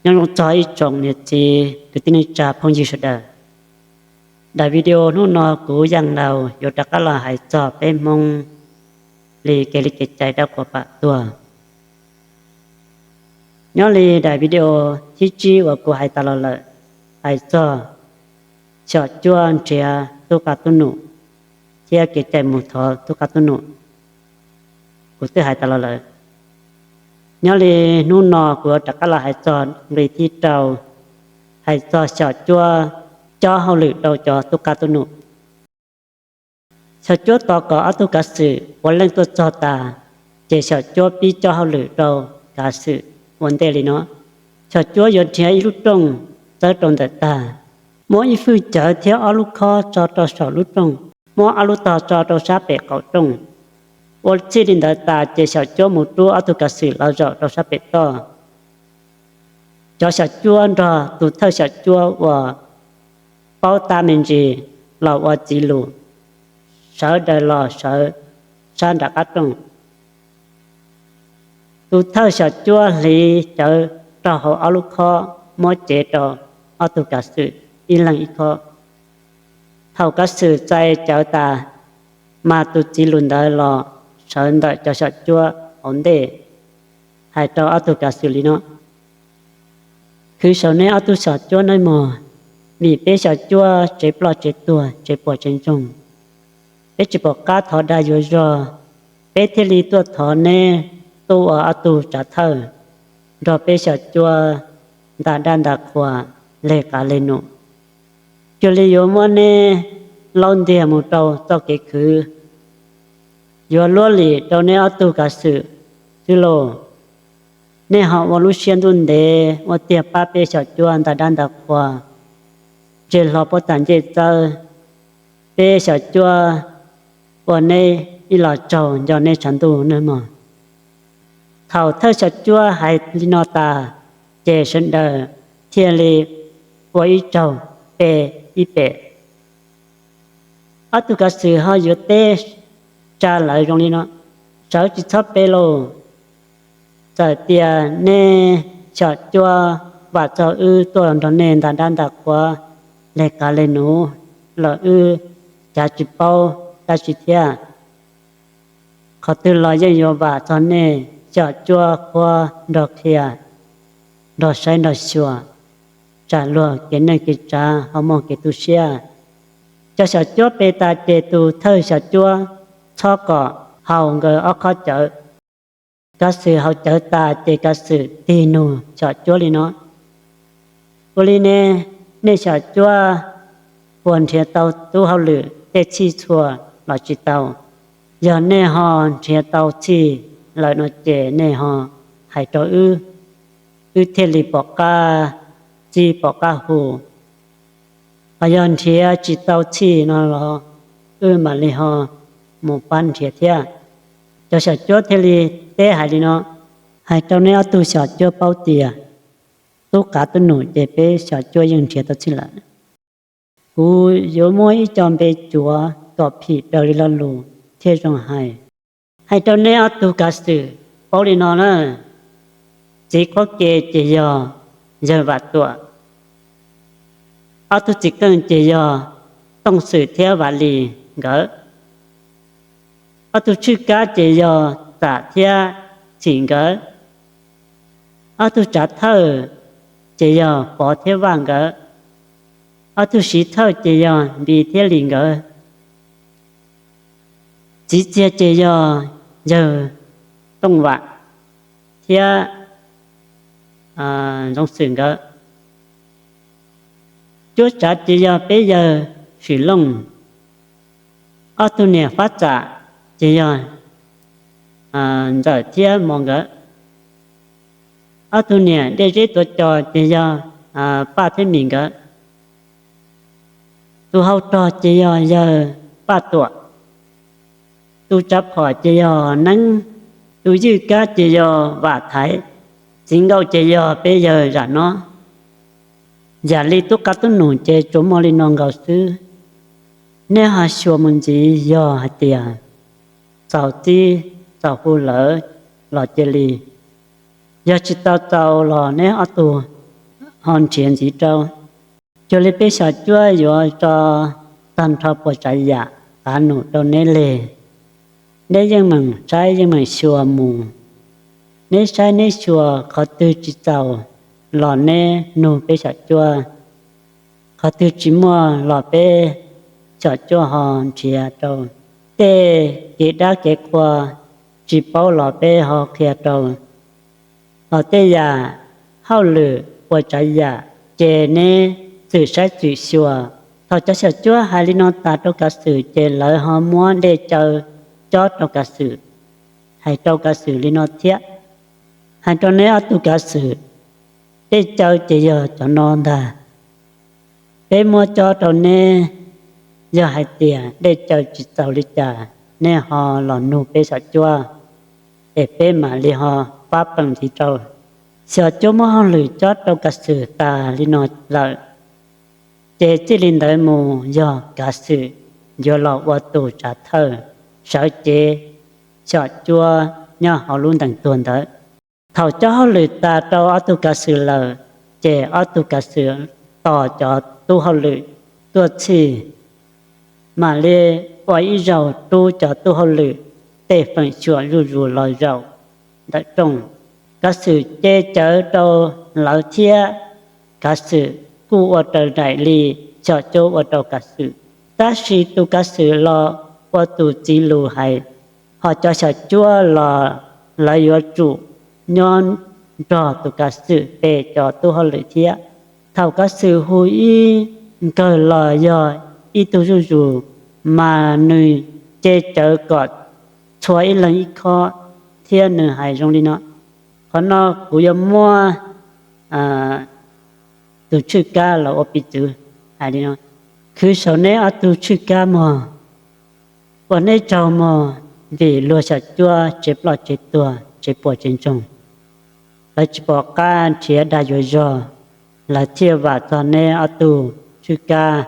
Nyob zoo txog ib tsoom niam txiv kwv tij neej tsa phooj ywg sawv daws. Daim video hnub no kuv Yaj Laus yuav rov qab los hais txog peb Hmoob li kev li kev cai dab qhuas pam tuag. Nyob li daim video thib tsib uas kuv hais tas los lawm, hais txog Xyom Cuab nrhiav tub qab tub num thiab kev cai mus thov tub qab tub num, kuv twb hais tas los lawm. Nyob li hnub no kuv yuav rov qab los hais txog nqe thib rau, hais txog Xyom Cuab cob hauj lwm rau cov tub qab tub num. Xyom Cuab tos kom ob tug kav xwm puav leej tuaj txog tas, ces Xyom Cuab pib cob hauj lwm rau kav xwm ua ntej li no. Xyom Cuab yuav nrhiav ib lub rooj txawb rau ntawm tag, muab ib fwj cawv thiab ob lub khob tso rau saum lub rooj, muab ob lub tog tso rau sab pem qaum rooj. Ua txij li ntawd tas ces Xyom Cuab mus rub ob tug kav xwm los zaum rau sab pem toj. Cov Xyom Cuab nrog tus thawj Xyom Cuab uas paub tab me ntsis los ua txiv lus, sawv daws los sawv sab nram qab rooj. Tus thawj Xyom Cuab hliv cawv rau hauv ob lub khob, muab cev rau ob tug kav xwm ib leeg ib khob. Thaum kav xwm txais cawv tas, mas tus txiv lus ntawd los sawv ntawm cov Xyom Cuab hauv ntej, hais rau ob tug kav xwm li no: Khwv saum neb ob tug Xyom Cuab nawb mog, vim peb Xyom Cuab tsev ploj tsev tuag, tsev puas tsev ntsoog, peb tsis pom qab thov dag yuav zog, peb thiaj li tuaj thov neb tuaj ua ob tug tsav thawj nrog peb Xyom Cuab nta dab nta qhua, leg qav leg num, cuag li yuav muab neb laub ntiag mus rau txoj kev khwv, yuav luab lim rau neb ob tug kav xwm xwb lauj. Neb ho ua lub siab ntuj ntev ua tiag pab peb Xyom Cuab nta dab nta qhua, ntsej hlo puab tas ncej txawb, peb Xyom Cuab ua neb ib los tsaug nco neb tshav ntuj nawb mog. Thaum thawj Xyom Cuab hais li no tas, ces sawv daws thiaj li ua ib tsaug pe ib pem. Ob tug kav xwm ho yuav teb tsa lawv zoo li no: Sawv tsis txhob pe lauj, txawm tias neb Xyom Cuab vam txog wb tuaj nrog nej nta dab nta qhua, leg qav leg num los wb cav tsis paub dab tsi thiab. Qhov twg los yeej yuav vam txog nej Xyom Cuab qhuab nrog qhia, nrog saib nrog xyuas, tsam luag kev neej kev tsav ho muaj kev tu siab. Cov Xyom Cuab pe tas ces tus thawj Xyom Cuab txhob kom haus nkawd ob khob cawv. Kav xwm haus cawv tas ces kav xwm tig nug Xyom Cuab li no: Ua li ne, nej Xyom Cuab puas nrhiav tau tub hauj lwm tej txhij txhua los tsis tau? Yog nej ho nrhiav tau txhij lawm no ces nej ho hais rau wb, wb thiaj li pom qab txib pom qab hu. Ho yog nrhiav tsis tau txhij no los wb mam li ho mus pab nrhiav thiab. Cov Xyom Cuab thiaj li teb hais li no: Hais rau neb ob tug Xyom Cuab paub tias tub qav tub num ces peb Xyom Cuab yeej nrhiav tau txhij lawm. Kuv yuav muab ib co npe cuav kom phim raws li lo lus thiaj zoo hais. Hais rau neb ob tug kav xwm paub li no na: txiv qhuab ke ces yog yawg Vam Tuam, ob tug txiv qeej ces yog Tooj Xwm thiab Vam Lis nkawd, ob tug tshwj kab ces yog Txam thiab Txhim nkawd, ob tug tsav thawj ces yog Pov thiab Vaj nkawd, ob tug siv thawj ces yog Npis thiab Lis nkawd, txiv txiag ces yog yawg Tooj Vam thiab Ntxoov Xwm nkawd, cuab tsav ces yog peb yawg Swm Looj, ob tug niam Fab Txam ces yog Ntxawm thiab Mos nkawd, ob tug niam Dej Zeb Tuav Cos ces yog Paj thiab Mis nkawd, tus hau rog ces yog yawg Paj Tuam, tus tsav phom ces yog Neeb, tus ywj kab ces yog Vam Thaiv, txiv nkauj ces yog peb yawg Zam Nob. Yam li tub qab tub num ces tsuas muaj li no nkaus xwb. Neb ho xyuas mus ntxiv, yog hais tias txaus txib txaus hu lawm los cia li, yog tsis tau txaus los neb ob tug ho nrhiav ntxiv rau. Cuag li peb xyom cuab yuav tso tag nrho puas tsav yam qav num rau neb leg, neb yeej meem saib yeej meem xyuas mus. Neb saib neb xyuas qhov twg tsis txaus los neb nug peb xyom cuab, qhov twg tsis muaj los peb xyom cuab ho nrhiav rau. Tej kev dab kev qhua tsis paub los peb ho qhia rau. Los tej yam hauj lwm puas tsav yam ces neb txwm saib txwm xyuas. Thaum cov xyom cuab hais li no tas rau kav xwm ces lawv ho muab dej caw cob rau kav xwm, hais rau kav xwm li no thiab. Hais rau neb ob tug kav xwm, dej caw ces yog cov no ntag. Peb muab cob rau neb, yog hais tias dej caw tsis txaus li cas neb ho los nug peb xyom cuab, es peb mam li ho pab peem ntxiv rau. Xyom cuab muab hauj lwm cob rau kav xwm tas li no lawm, ces txij li ntawd mus yog kav xwm yuav los ua tus tsav thawj sawv cev xyom cuab nyob hauv lub ntees tuag ntawd. Thaum cob hauj lwm tas rau ob tug kav xwm lawm, ces ob tug kav xwm tos cov tub hauj lwm tuaj txhij, mam li ua ib zaug rub cov tub hauj lwm tej feem xyuam zuj zus los zaum ntawm rooj. Kav xwm ce cawv rau lawv thiab, kav xwm kuj ua raws nraim li xyom cuab ua rau kav xwm. Tab sis tus kav xwm los ua tus txiv lus hais, ho cov xyom cuab los lawv yuav tsum nyob nrog tus kav xwm pe cov tub hauj lwm thiab. Thaum kav xwm hu ib nkawg los yog ib tug zuj zus, mas nws ce cawv kom txhua ib leeg ib khob, thiab nws hais zoo li no: Qhov no kuv yuav muab tus tshwj kab los ua piv txwv, hais li no: Khwv saum neb ob tug tshwj kab mog, ua neb tsaug mog, vim luag xyom cuab tsev ploj tsev tuag tsev puas tsev ntsoog, lawv tsis pom qab nrhiav dag yuav zog, lawv thiaj vam txog neb ob tug tshwj kab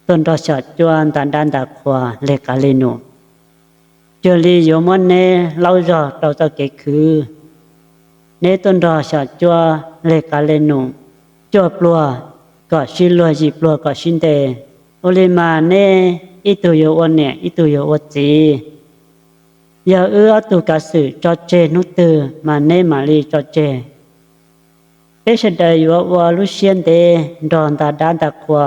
tuaj nrog xyom cuab nta dab nta qhua leg qav leg num. Cuag li yuav muab neb laub zog rau txoj kev khwv. Neb tuaj nrog xyom cuab leg qav leg num cuaj pluag kom sib luag, yim pluag kom sib ntes, ua li mas neb ib tug yuav ua niam ib tug yuav ua txiv. Yog wb ob tug kav xwm tso tseg hnub twg mas neb mam li tso tseg. Peb sawv daws yuav ua lub siab ntev nrog nta dab nta qhua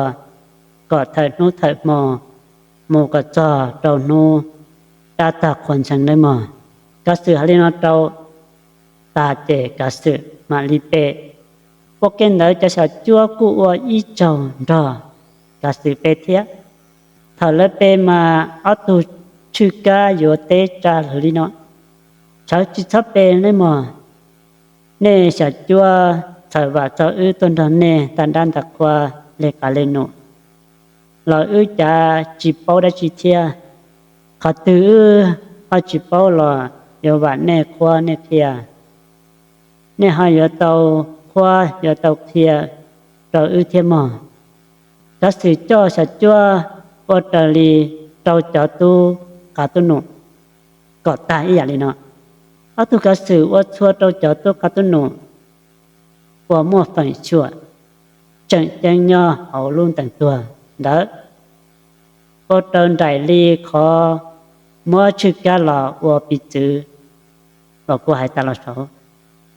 kom thawm hnub thawm hmo mus kom txog rau hnub dab tag qhua ntxhee nawb mog. Kav xwm hais li no rau tas ces kav xwm mam li pe. Ua ke ntawd cov xyom cuab kuj ua ib zaug nrog kav xwm pe thiab. Thaum lawv pe mas ob tug tshwj kab yuav teb tsa lawv li no: Txhawv tsis txhob pe nawb mog. Nej xyom cuab txhawm vam txog wb tuaj nrog nej nta dab nta qhua leg qav leg num los wb cav tsis paub dab tsi thiab. Qhov twg wb ho tsis paub los yuav vam nej qhuab nej qhia. Nej ho yuav tau qhuab yuav tau qhia rau wb thiab mog. Kav xwm coj xyom cuab ua raws li rau cov tub qav tub num kom tag ib yam li no. Ob tug kav xwm ua txhua rau cov tub qav tub num uas muaj feem xyuam tseem ceeb nyob hauv lub ntees tuag ntawd, ua raws nraim li qhov muab tshwj kab los ua piv txwv uas kuv hais tas los saud,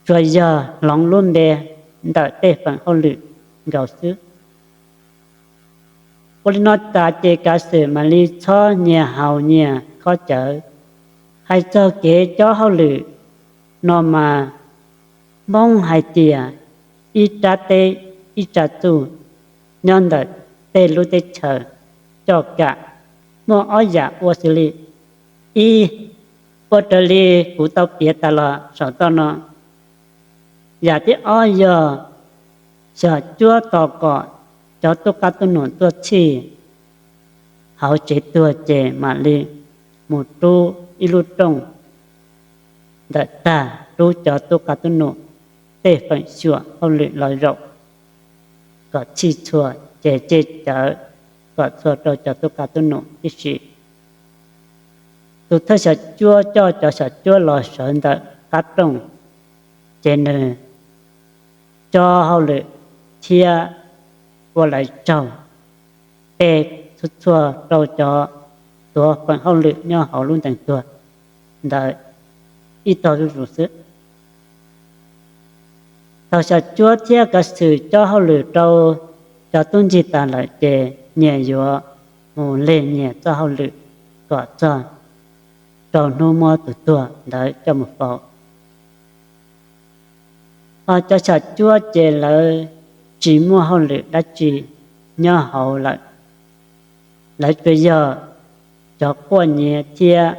tsuas yog hloov lub npe ntawm tej feem hauj lwm nkaus xwb. Ua li no tas ces kav xwm mam li txhob nyias haus nyias khob cawv. Hais txog kev cob hauj lwm no mas Hmoob hais tias ib rab teb ib tsa txuj nyob ntawm tej lub teb chaws coj kam muaj ob yam ua xws li: ib, ua raws li kuv tau piav tas los saum toj no. Yam thib ob yog xyom cuab tos kom cov tub qab tub num tuaj txhij hauv tsev tuag ces mam li mus rub ib lub rooj ntawm tag, rub cov tub qab tub num tej feem xyuam hauj lwm los zaum kom txhij txhua, ces ce cawv kom txhua rau cov tub qab tub num tib si. Tus thawj xyom cuab coj cov xyom cuab los sawv ntawm qab rooj, ces nws cob hauj lwm thiab ua lawv tsaug, pe txhua txhua rau cov tuav feem hauj lwm nyob hauv lub ntees tuag ntawd ib tog zuj zus xwb. Thaum Xyom Cuab thiab Kav Xwm cob hauj lwm rau cov tub ncig tas lawm ces nyias yuav mus leg nyias txoj hauj lwm kom txog rau hnub muab tus tuag ntawd coj mus faus. Ho cov Xyom Cuab ces lawv tsis muaj hauj lwm dab tsi nyob hauv lawm, lawv tsuas yog cov quaj nyiav thiab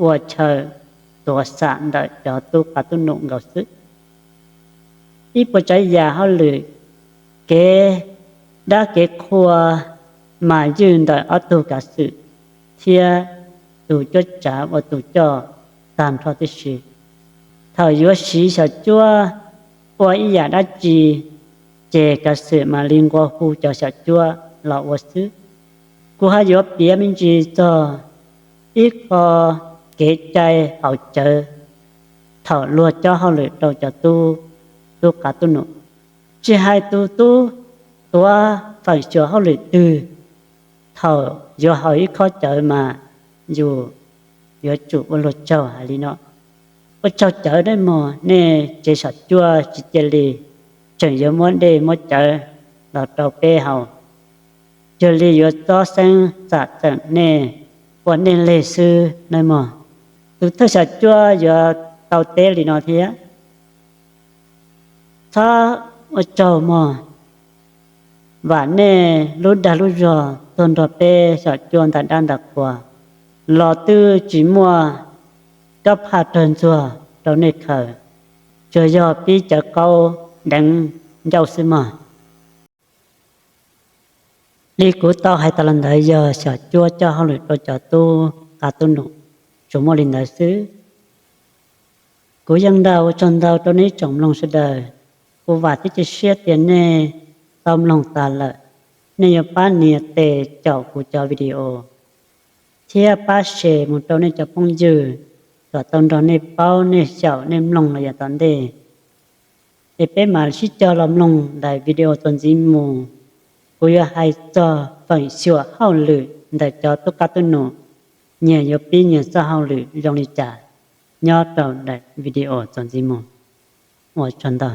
ua chaw tuav xam ntawm cov tub qav tub num nkaus xwb. Ib puas tsav yam hauj lwm, kev dab kev qhua mas ywj ntawm ob tug Kav Xwm thiab tus cuab tsav ua tus coj tag nrho tib si. Thaum yuav siv Xyom Cuab ua ib yam dab tsi ces Kav Xwm mam li nqua hu cov Xyom Cuab los ua xwb. Kuv ho yuav piav me ntsis txog ib qho kev cai haus cawv thaum luag cob hauj lwm rau cov tub, tub qav tub num. Tsis hais tus tub tuav feem xyuam hauj lwm twg, thaum yuav haus ib khob cawv mas yus yuav tsum ua luag tsaug hais li no: Ua tsaug cawv nawb mog, nej tsev Xyom Cuab tsis cia li, tseem yuav muab dej muab cawv los rau peb haus. Cuag li yuav txob xeeb xam txeem nej ua nej leg xwb nawb mog. Tus thawj Xyom Cuab yuav tau teb li no thiab: Txhob ua tsaug mog, vam nej lub dag lub zog tuaj nrog peb Xyom Cuab ntais dab ntais qhua los twb tsis muaj kab phaj rawg ntxuag rau nej khaws, tsuas yog pib cawv qaub deev ncauj xwb mog. Li kuv tau hais tas los ntawd yog Xyom Cuab coj hauj lwm rau cov tub qav tub num, tsuas muaj li ntawd xwb. Kuv Yeej Nraug ua tsaug ntau rau nej tsoom mloog sawv daws. Kuv vam thiab cia siab tias nej tau mloog tas lawm, nej yuav pab nias tes caum kuv cov video thiab pab share mus rau nej cov phooj ywg kom tau nrog nej paub, nej xyaum, nej mloog los yav tom ntej. Es peb mam sib cog los mloog daim video txuas ntxiv mus. Kuv yuav hais txog feem xyuam hauj lwm ntawm cov tub qav tub num, nyias yuav pib nyias txoj hauj lwm zoo li cas nyob rau daim video txuas ntxiv mus. Ua tsaug ntau.